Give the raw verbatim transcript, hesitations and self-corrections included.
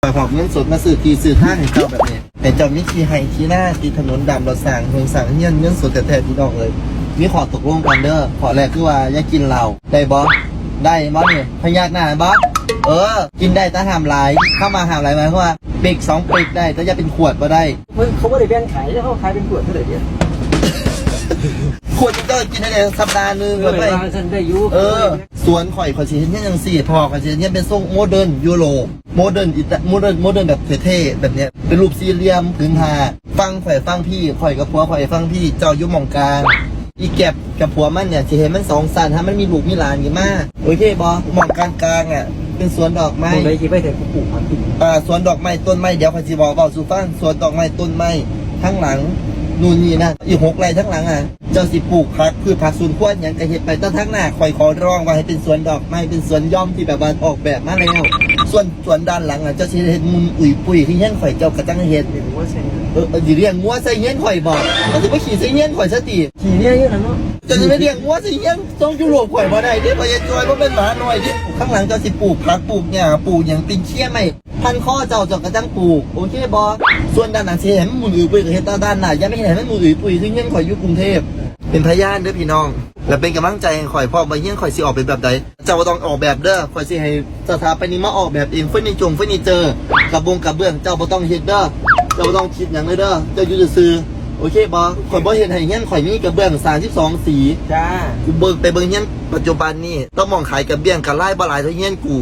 ข่อยหอบเงินสดมาซื้อที่ซื้อทางให้เจ้าแบบนี้ ให้เจ้ามีที่ไร่ที่นาติดถนนดำรถสร้างเฮือนสร้างเฮียน เงินสดแท้ๆ พี่น้องเอ้ย มีข้อตกลงกันเด้อ ข้อแรกคือว่าอย่ากินเหล้า ได้บ่ ได้บ่นี่ พยักหน้าบ่ เออ กินได้แต่ห้ามหลาย คำว่าห้ามหลายหมายความว่าเป๊กสองเป๊กได้ แต่อย่าเป็นขวดบ่ได้ มันเขาไม่ได้แบ่งขายแล้วเขาขายเป็นขวดเท่าไหร่เนี่ย ขวดเจ้ากินได้สัปดาห์หนึ่ง เอ ก็ อ ไป ว่าฉันได้อยู่ เออ สวนข่อย ข่อยสิเฮ็ดเฮียนจังซี่ พ่อข่อยสิเฮ็ดเฮียนเป็นทรงโมเดิร์นยูโรป โมเดิร์นอิตา โมเดิร์น โมเดิร์นแบบเท่ๆ แบบเนี้ย เป็นรูปสี่เหลี่ยม ผืนผ้า ฟังข่อยฟังพี่ ข่อยกับผัวข่อยฟังพี่ เจ้าอยู่หม่องกลาง อีแก็บกับผัวมันเนี่ย สิเฮ็ดมันสองชั้น ถ้ามันมีลูกมีหลานขึ้นมา โอเคบ่ หม่องกลางๆ อ่ะ เป็นสวนดอกไม้ มองได้กี่ใบแต่กูปลูกผักกิน อ่า สวนดอกไม้ต้นไม้ เดี๋ยวข่อยสิบอกเว้าสู่ฟัง สวนดอกไม้ต้นไม้ ทั้งหลัง นู่นนี่นั่น อีกหกไร่ทั้งหลังอ่ะ เจ้าสิปลูกผัก พืชผักสวนครัวหยังก็เฮ็ดไป แต่ทั้งหน้าข่อยขอร้องว่าให้เป็นสวนดอกไม้ เป็นสวนหย่อมที่แบบว่าออกแบบมาแล้ว ส่วนสวนด้านหลังอ่ะ เจ้าสิเฮ็ดมุนอุ๋ยปุ้ยคือเฮียนข่อย เจ้าก็จั่งเฮ็ด เดี๋ยวว่าใช่ เออ เออ สิเลี้ยงงัวใส่เฮียนข่อยบ่ มันสิบ่ขี้ใส่เฮียนข่อยซะติ ขี่เนี่ยเยอะนะเนาะ เจ้าสิไปเลี้ยงงัวใส่เฮียนทรงยูโรปข่อยบ่ได้เด้ ข่อยจะจอยบ่เป็นหมาน้อยเด้ ข้างหลังเจ้าสิปลูกผักปลูกหญ้าปลูกหยัง เป็นเคี้ยไม้ พันคอเจ้า เจ้าก็จั่งปลูก โอเคบ่ ส่วนด้านหน้าสิให้มันมุนอุ๋ยปุ้ยก็เฮ็ดแต่ด้านหน้า อย่าไม่ให้มันมุนอุ๋ยปุ้ยคือเฮียนข่อยอยู่กรุงเทพฯ เป็นพยานเด้อพี่น้อง และเป็นกำลังใจให้ข่อยพร้อมว่าเฮียนข่อยสิออกเป็นแบบใด เจ้าบ่ต้องออกแบบเด้อ ข่อยสิให้สถาปนิกมาออกแบบเอง เฟอร์นิเจอร์ เฟอร์นิเจอร์ กระบงกระเบื้อง เจ้าบ่ต้องเฮ็ดเด้อ เจ้าบ่ต้องคิดหยังเลยเด้อ เจ้าอยู่ซื่อๆ โอเคบ่ ข่อยบ่เฮ็ดให้เฮียนข่อยมีกระเบื้องสามสิบสองสี จ้า กูเบิ่งไปเบิ่งเฮียนปัจจุบันนี่ ต้องมองขายกระเบื้องกับลายบ่หลายเท่าเฮียนกู